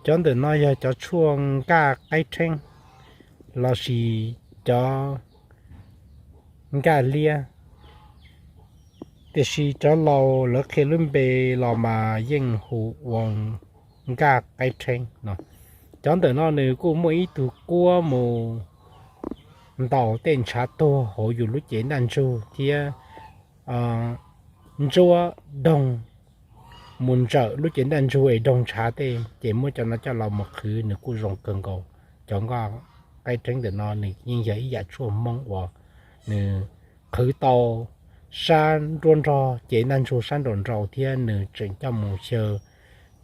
Cov ntawm no yog cov tshuaj nkaj qaib rheeb lossis cov nkaj liab, tiam sis cov laus lawv qhia lub npe los mas yeej hu ua nkaj qaib rheeb no. Cov ntawm no nws kuj muaj ib tug quab mus ntaus tej ntshav tuag hauv yus lub cev ntaj ntsug thiab ntsuab doog mus ntsawm lub cev ntaj ntsug es doog ntshav tej, ces muab cov no coj los mus qhwv nws kuj zoo kawg nkaus. Cov nkaj qaib rheeb ntawm no nws yeej yog ib yam tshuaj Hmoob uas nws qhwv tau sab nruab nrog cev ntaj ntsug sab nraum nraud thiab nws tseem coj mus xyaw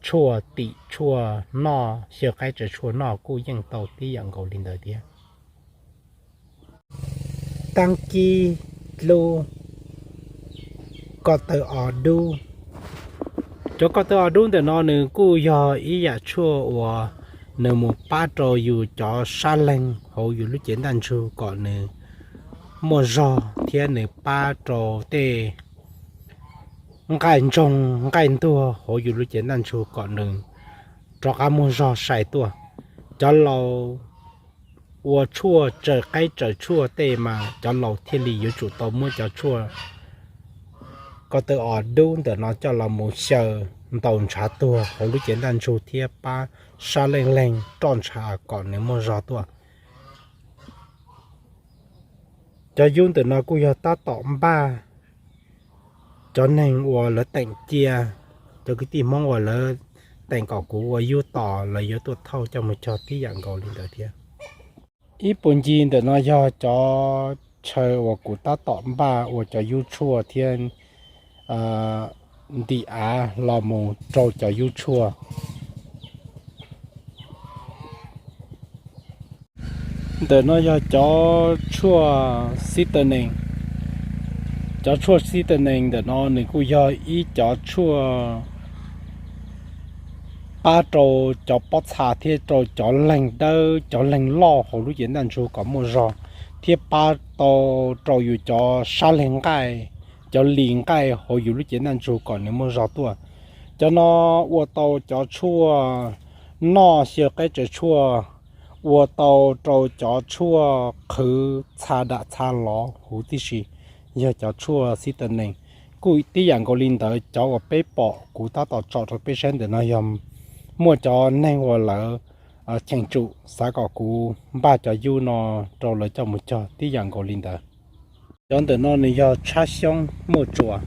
tshuaj tim tshuaj noj, xyaw qaib tsaws tshuaj noj kuj yeej tau tib yam nkaus li ntawd thiab. Taab kib dlub, ko taw os dub. Cov ko taw os dub ntawm no nws kuj yog ib yam tshuaj uas nws mus pab rau yus cov sab leeg hauv yus lub cev ntaj ntsug kom nws muaj zog thiab nws pab rau tej nqaij ntsoog nqaij ntuag hauv yus lub cev ntaj ntsug kom nws rov qab muaj zog sai tuaj. Cov laus ua tshuaj tsaws qaib tsaws tshuaj tej mas cov laus thiaj li yuav tsum tau muab cov tshuaj ko taw os dub ntawm no coj los mus xyaw ntaus ntshav tuag hauv lub cev ntaj ntsug thiab pab sab leej leeg roj ntsha kom nws muaj zog tuaj. Cov yub ntawm no kuj yog tab tom npaj cov neeg uas lawv teem cia, cov kwv tij Hmoob uas lawv teem kom kuv ua yub tos lawv yuav tuaj thauj coj mus cog tib yam nkaus li ntawd thiab. Ib puag ncig ntawm no yog cov chaw uas kuv tab tom npaj ua cov yub tshuaj thiab ntim av los mus rau cov yub tshuaj. Ntawm no yog cov tshuaj xib taw nees. Cov tshuaj xib taw nees ntawm no nws kuj yog ib cov tshuaj pab rau cov pob txha thiab rau cov leeg dawb cov leeg loj hauv lub cev ntaj ntsug kom muaj zog, thiab pab tau rau yus cov sab leeg nqaij, cov lis nqaij hauv yus lub cev ntaj ntsug kom nws muaj zog tuaj. Cov no ua tau cov tshuaj noj xyaw qaib tsaws tshuaj, ua tau rau cov tshuaj qhwv txha dam txha lov huv tib si, yog cov tshuaj xib taw nees. Kuj tib yam nkaus li ntawd, cov uas peb pom kuv tab tom tsom rau peb saib ntawm no yog muaj cov neeg uas lawv cheem tsum xav kom kuv npaj cov yub no rau lawv coj mus cog tib yam nkaus li ntawd. Cov ntawm no nws yog tshab xyoob muaj tsuas.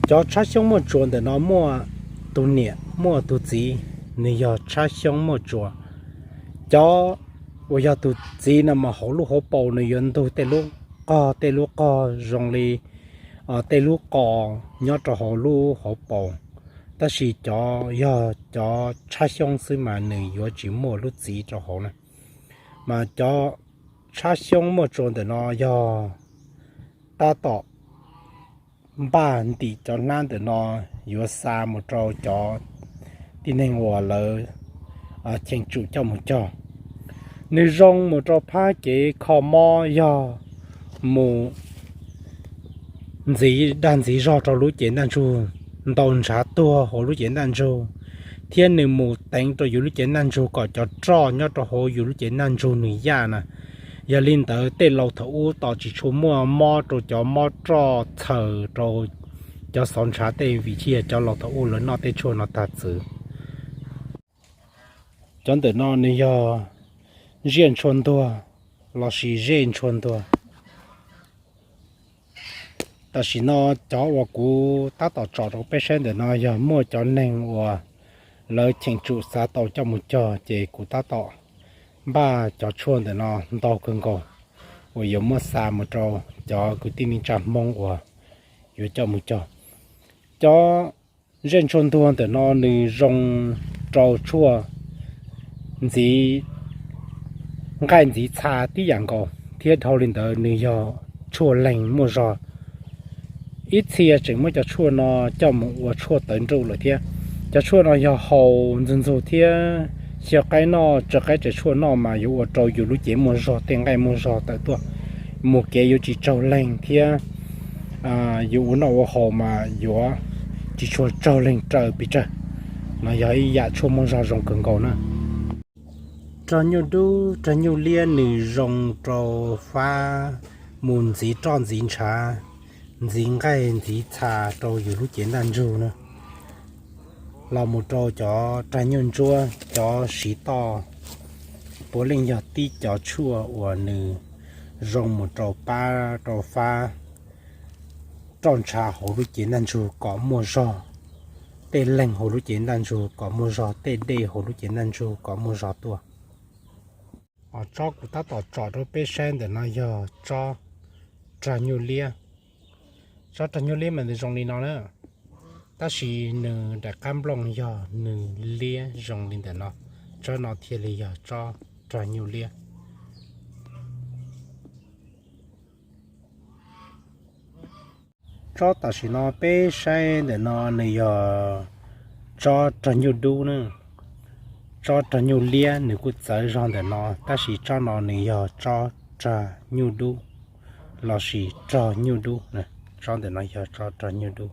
Cov tshab xyoob muaj tsuas ntawm no muaj tus niam muaj tus txiv, nws yog tshab xyoob muaj tsuas. Cov uas yog tus txiv no mas hauv lub hauv paus nws yuav ntug tej lub qog, tej lub qog zoo li tej lub qos nyob rau hauv lub hauv paus, tab sis cov yog cov tshab xyoob xwb mas nws yuav tsis muaj lub txiv rau hauv na. Mas cov tshab xyoob muaj tsuas ntawm no yog tab tom npaj ntim cov hnab ntawm no yuav xa mus rau cov tib neeg uas lawv cheem tsum coj mus cog. Nws zoo mus rau phab kev kho mob yog mus ntxiv dag ntxiv zog rau lub cev ntaj ntsug, ntaus ntshav tuag hauv lub cev ntaj ntsug, thiab nws mus teev rau yus lub cev ntaj ntsug kom cov roj nyob rau hauv yus lub cev ntaj ntsug nws yaj na. Yog li ntawd tej laus thaum ub tos tsis tshua muaj mob rau cov mob roj txhaws rau cov xov ntshav tej vim thiaj yog cov laus thaum ub lawv noj tej tshuaj no tag txwv. Cov ntawm no nws yog ziaj ntshua ntuag lossis zej ntshua ntuag. Tam sim no cov uas kuv tab tom tsom rau peb saib ntawm no yog muaj cov neeg uas lawv cheem tsum xav tau coj mus cog ces kuv tab tom npaj cov tshuaj ntawm no ntau kawg nkaus uas yuav muab xa mus rau cov kwv tij neej tsa Hmoob uas yuav coj mus cog. Cov zej ntshua ntuag ntawm no nws zoo rau tshuaj ntxiv nqaij ntxiv txha tib yam nkaus thiab dhau li ntawd nws yog tshuaj leeg muaj zog. Ib txhia tseem muab cov tshuaj no coj mus ua tshuaj tawv nruj lawm thiab. Cov tshuaj no yog haus ntxug ntxug thiab xyaw qaib noj, tsaws qaib tsaws tshuaj noj mas yuav ua rau yus lub cev muaj zog, tej nqaij muaj zog tawm tuaj, mus kev yuav tsis tsaug leeg thiab yuav ua noj ua haus mas yuav tsis tshua tsaug leeg raws pes tsawg. No yog ib yam tshuaj muaj zog zoo kawg nkaus na. Rog nyuj dub, rog nyuj liab nws zoo rau fab mus ntxiv roj ntxiv ntshav, ntxiv nqaij ntxiv txha rau yus lub cev ntaj ntsug na. Los mus rau cov rag nyuj ntsuab, cov siv toj, puav leej yog tib cov tshuaj uas nws zoo mus rau pab rau fab roj ntshav hauv lub cev ntaj ntsug kom muaj zog, tej leeg hauv lub cev ntaj ntsug kom muaj zog, tej dej hauv lub cev ntaj ntsug kom muaj zog tuaj. Tsob kuv tab tom tsom rau peb saib ntawm no yog tsob rag nyuj liab. Tsob rag nyuj liab mas nws zoo li no na, tab sis nws daim qab nplooj yog nws liab zoo li ntawm no, tsob no thiaj li yog tsob rag nyuj liab. Tsob tam sim no peb saib ntawm no nws yog tsob rag nyuj dub na. Tsob rag nyuj liab nws kuj txawv zog ntawm no, tab sis tsob no nws yog tsob rag nyuj dub lossis rog nyuj dub. Tsob ntawm no yog tsob rag nyuj dub.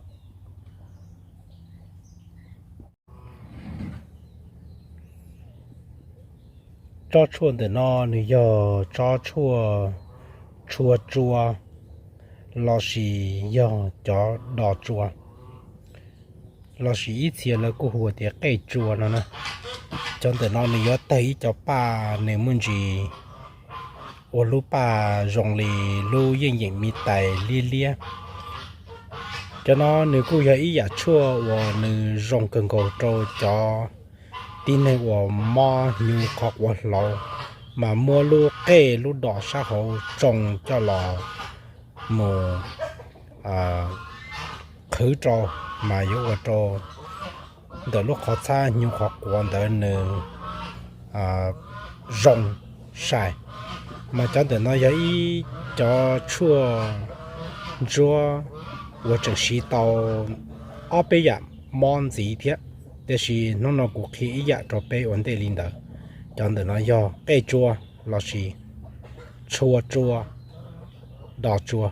Tsob tshuaj ntawm no nws yog tsob tshuaj tshua tsua lossis yog cov do tsua, lossis ib txhia lawv kuj hu tias qej tsua no na. Cov ntawm no nws yuav tawg ib co paj, nws muaj ntsis ua lub paj zoo li lub yeej yeem me tais liab liab. Cov no nws kuj yog ib yam tshuaj uas nws zoo kawg nkaus rau cov tib neeg uas mob hnyuv qhov quav hlau, mas muab lub qej lub dos sab hauv tsoo coj los mus qhwv rau, mas yuav ua rau ntawm lub qhov txhab hnyuv qhov quav ntawd nws zoo sai. Mas cov ntawm no yog ib cov tshuaj ntsuab uas tseem siv tau ob peb yam mob ntxiv thiab, tiam sis hnub no kuv qhia ib yam rau peb ua ntej li ntawd. Cov ntawm no yog qej tsua lossis tshua tsua, do tsua.